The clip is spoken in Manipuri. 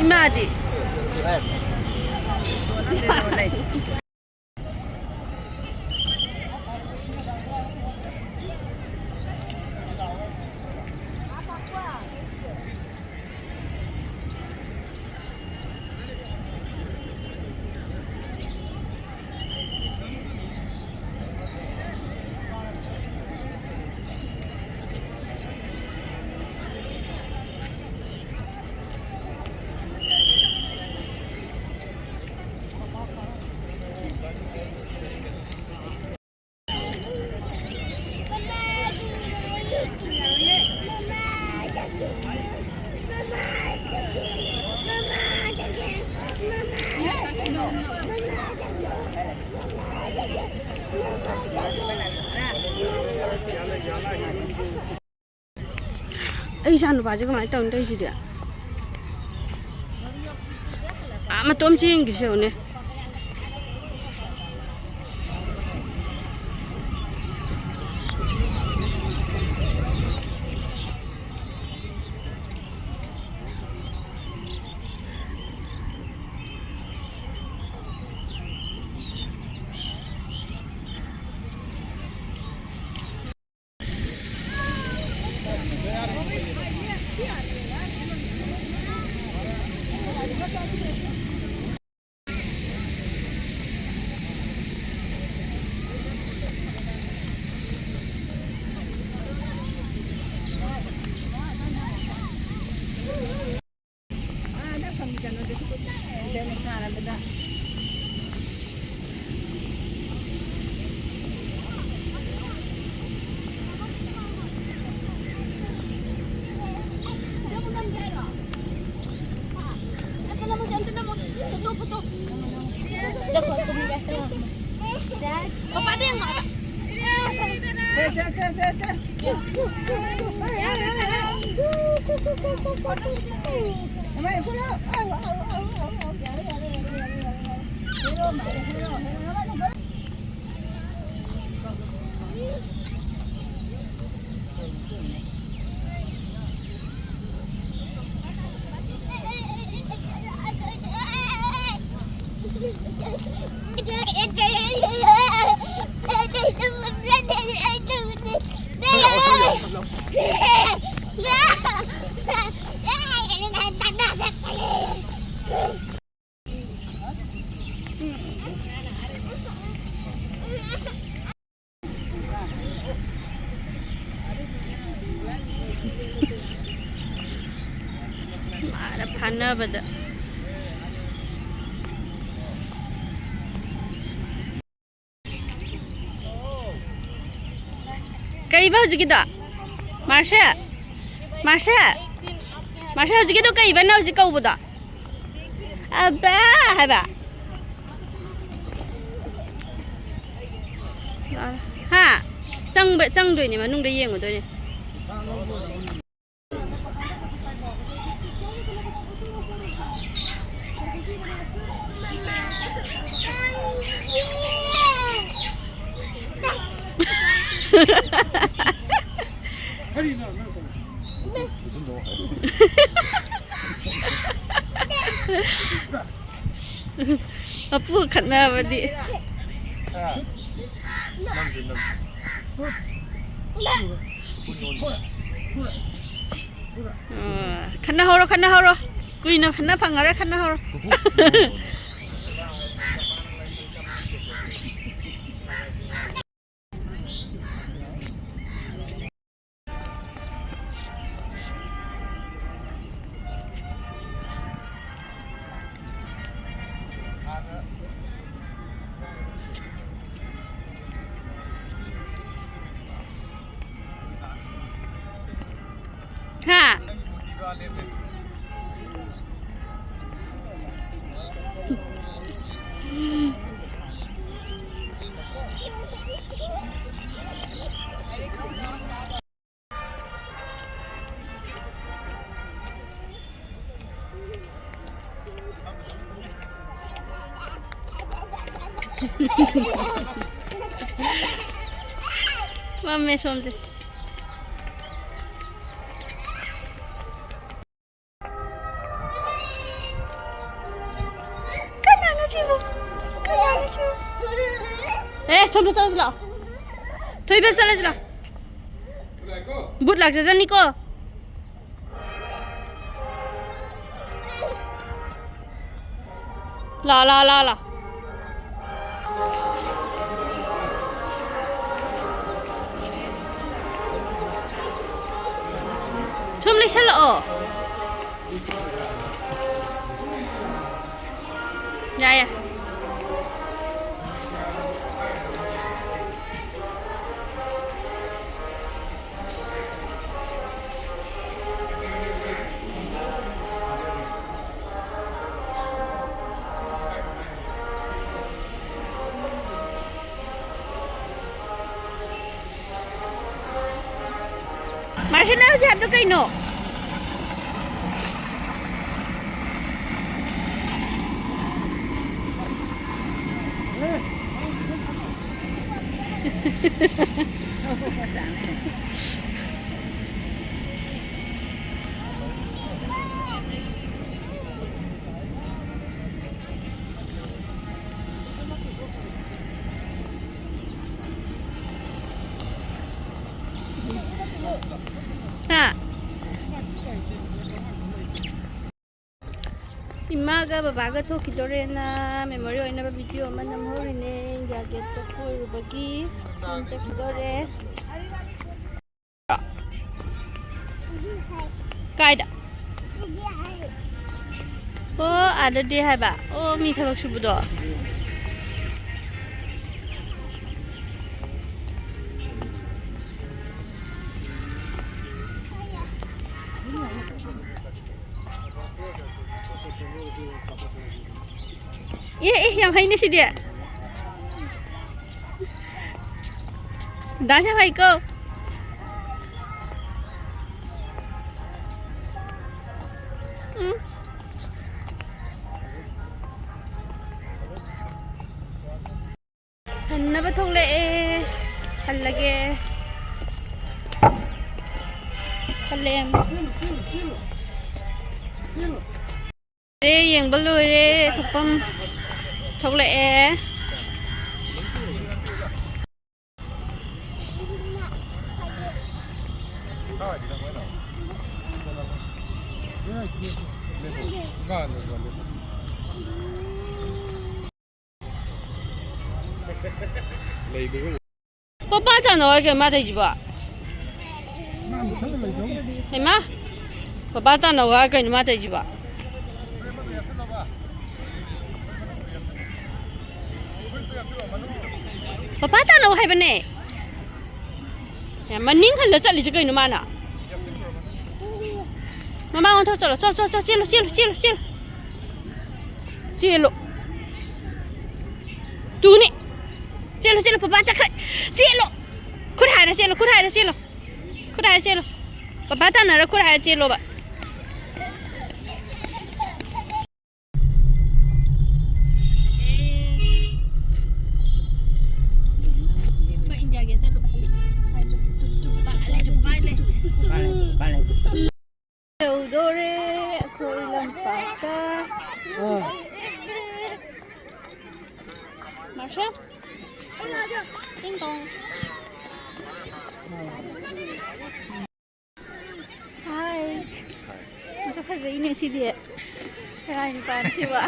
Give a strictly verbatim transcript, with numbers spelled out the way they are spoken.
ꯏꯃꯥꯗꯤ꯫ ꯑꯩ ꯏꯆꯥ ꯅꯨꯄꯥꯁꯦ ꯀꯃꯥꯏꯅ ꯇꯧꯅꯤ ꯇꯧꯔꯤꯁꯤꯗꯤ? ꯑꯥ, ꯃꯇꯣꯝ ꯆꯦꯟꯈꯤꯁꯦ ꯌꯦꯡꯉꯨꯅꯦ꯫ ꯀꯥꯟꯅꯕꯗ꯫ ꯀꯩꯕ ꯍꯧꯖꯤꯛꯀꯤꯗꯣ? ꯃꯥꯔꯁꯦ? ꯃꯥꯔꯁꯦ? ꯃꯥꯔꯁꯦ, ꯍꯧꯖꯤꯛꯀꯤꯗꯣ ꯀꯩꯕ ꯅꯪ ꯍꯧꯖꯤꯛ ꯀꯧꯕꯗꯣ? ꯑꯕꯥ ꯍꯥꯏꯕ? ꯍꯥ? ꯆꯪꯕ, ꯆꯪꯗꯣꯏꯅꯦ, ꯃꯅꯨꯡꯗ ꯌꯦꯡꯉꯨꯗꯣꯏꯅꯦ꯫ ꯃꯄꯨ ꯈꯠꯅꯕꯗꯤ꯫ ꯑ, ꯈꯠꯅꯍꯧꯔꯣ, ꯈꯠꯅꯍꯧꯔꯣ꯫ ꯀꯨꯏꯅ ꯈꯠꯅ ꯐꯪꯉꯔꯣꯏ, ꯈꯠꯅꯍꯧꯔꯣ꯫ ꯍꯥ? ꯃꯝꯃꯦ ꯁꯣꯝꯁꯦ꯫ ꯀꯅꯥꯅꯣ ꯁꯤꯕꯨ? ꯀꯅꯥꯅꯣ ꯁꯤꯕꯨ? ꯑꯦ, ꯁꯣꯝꯗ ꯆꯠꯂꯁꯤ ꯂꯥꯛꯑꯣ꯫ ꯊꯣꯏꯕ, ꯆꯠꯂꯁꯤ ꯂꯥꯛꯑꯣ꯫ ꯕꯨꯠ ꯂꯥꯛꯆꯖꯅꯤꯀꯣ꯫ ꯂꯥ, ꯂꯥ, ꯂꯥ, ꯂꯥ꯫ ꯁꯨꯝ ꯂꯩꯁꯜꯂꯛꯑꯣ꯫ ꯅꯪ ꯍꯧꯖꯤꯛ ꯍꯥꯏꯕꯗꯣ ꯀꯩꯅꯣ? ꯍꯥ? ꯏꯃꯥꯒ ꯕꯕꯥꯒ ꯊꯣꯛꯈꯤꯗꯣꯔꯦꯅ memory ꯑꯣꯏꯅꯕ video ꯑꯃ ꯅꯝꯍꯧꯔꯤꯅꯦ꯫ India gate ꯇ ꯀꯣꯏꯔꯨꯕꯒꯤ ꯌꯨꯝ ꯆꯠꯈꯤꯗꯣꯔꯦ꯫ ꯀꯥꯏꯗ? ꯑꯣ, ꯑꯥꯗꯗꯤ ꯍꯥꯏꯕ꯫ ꯑꯣ, ꯃꯤ ꯊꯕꯛ ꯁꯨꯕꯗꯣ꯫ ꯑꯦ, ꯑꯦ, ꯌꯥꯝ ꯍꯩꯅꯦ ꯁꯤꯗꯤ꯫ Dance ꯌꯥꯝ ꯍꯩꯀꯣ꯫ ꯎꯝ꯫ ꯍꯟꯅꯕ ꯊꯣꯛꯂꯛꯑꯦ꯫ ꯍꯜꯂꯒꯦ꯫ ꯍꯜꯂꯦ꯫ ꯌꯦꯡꯕ ꯂꯣꯏꯔꯦ꯫ ꯊꯣꯛꯐꯝ ꯊꯣꯛꯂꯛꯑꯦ꯫ ꯄꯄꯥ ꯇꯥꯅꯧ ꯍꯥꯏ ꯀꯩꯅꯣ ꯃꯥ ꯇꯧꯔꯤꯁꯤꯕꯣ? ꯍꯩꯃꯥ! ꯄꯄꯥ ꯇꯥꯅꯧ ꯍꯥꯏ ꯀꯩꯅꯣ ꯃꯥ ꯇꯧꯔꯤꯁꯤꯕꯣ? ꯄꯄꯥ ꯇꯥꯅꯧ ꯍꯥꯏꯕꯅꯦ꯫ ꯌꯥꯝ ꯃꯅꯤꯡ ꯍꯜꯂ ꯆꯠꯂꯤꯁꯦ ꯀꯩꯅꯣ ꯃꯥꯅ? ꯃꯃꯥꯡ ꯑꯣꯟꯊꯣꯛ ꯆꯠꯂꯣ꯫ ꯆꯠꯂꯣ, ꯆꯠꯂꯣ, ꯆꯠꯂꯣ, ꯆꯦꯜꯂꯨ, ꯆꯦꯜꯂꯨ, ꯆꯦꯜꯂꯨ, ꯆꯦꯜꯂꯨ꯫ ꯆꯦꯜꯂꯨ꯫ ꯇꯨꯅꯤ꯫ ꯆꯦꯜꯂꯨ, ꯆꯦꯜꯂꯨ, ꯄꯄꯥ ꯆꯠꯈ꯭ꯔꯦ꯫ ꯆꯦꯜꯂꯨ꯫ ꯈꯨꯠ ꯍꯥꯏꯔ ꯆꯦꯜꯂꯨ, ꯈꯨꯠ ꯍꯥꯏꯔ ꯆꯦꯜꯂꯨ꯫ ꯈꯨꯠ ꯍꯥꯏꯔ ꯆꯦꯜꯂꯨ꯫ ꯄꯄꯥ ꯇꯥꯟꯅꯔ ꯈꯨꯠ ꯍꯥꯏꯔ ꯆꯦꯜꯂꯣꯕ꯫ ꯌꯧꯗꯣꯔꯦ ꯑꯩꯈꯣꯏ ꯂꯝꯄꯥꯛꯇ꯫ ꯃꯥꯔꯁꯦꯜ, ꯇꯤꯡ ꯇꯣꯡ꯫ ꯍꯥꯏ꯫ ꯃꯁꯛ ꯐꯖꯩꯅꯦ ꯁꯤꯗꯤ꯫ ꯀꯅꯥꯏ ꯅꯨꯄꯥꯅꯣ ꯁꯤꯕꯣ?